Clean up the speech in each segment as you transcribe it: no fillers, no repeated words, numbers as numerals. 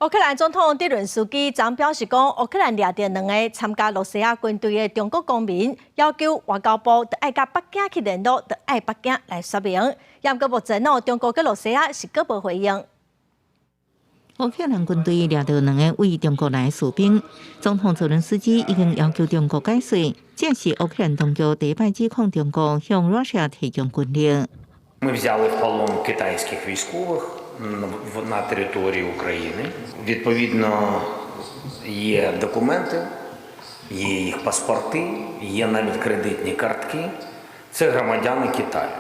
烏克蘭總統澤倫斯基昨表示講，烏克蘭掠著兩個參加羅西亞軍隊的中國公民，要求外交部著愛佮北京去聯絡，著愛北京來說明。毋過目前哦，中國佮羅西亞是閣無回應。烏克蘭軍隊掠著兩个對中國來的士兵，總統澤倫斯基已經要求中國解釋，這是烏克蘭當局第一擺指控中國向羅西亞提供軍力。 Ми взяли в полон китайських військових на території України. Відповідно, є документи, є їх паспорти, є навіть кредитні картки. Це громадяни Китаю.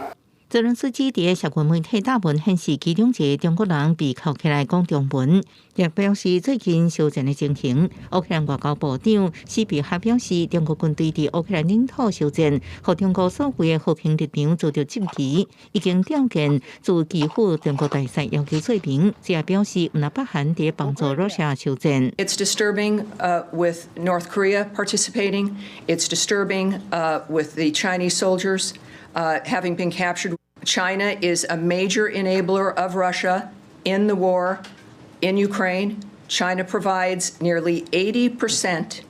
澤倫斯基佇社群媒體貼文顯示，其中一個中國人被銬起來講中文，也表示最近休戰的情形。烏克蘭外交部長斯比哈表示，中國軍隊佇烏克蘭領土休戰，予中國所謂的和平立場遭著質疑，已經調件駐基輔中國大使要求說明。這也表示，毋但北韓佇幫助羅西亞休戰。 It's disturbing with North Korea participating. It's disturbing with the Chinese soldiers having been captured. China is a major enabler of Russia in the war in Ukraine. China provides nearly 80%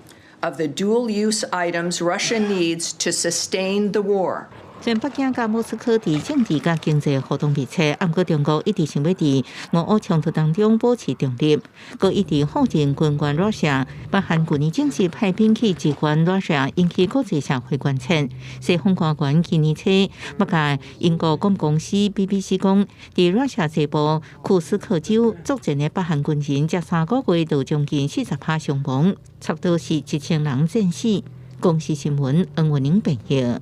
of the dual-use items Russia needs to sustain the war. 雖然北京佮莫斯科佇政治佮經濟互動密切，毋過中國一直想欲佇俄烏衝突當中保持中立，閣一直否認軍援羅西亞。北韓去年正式派兵去支援羅西亞，引起國際社會關切。西方官員今年初欲共英國廣播公司 BBC 講，佇羅西亞西部庫斯克州作戰的北韓軍人，這3個月就將近40趴傷亡，差不多是1000人戰死。公視新聞黃文玲編譯。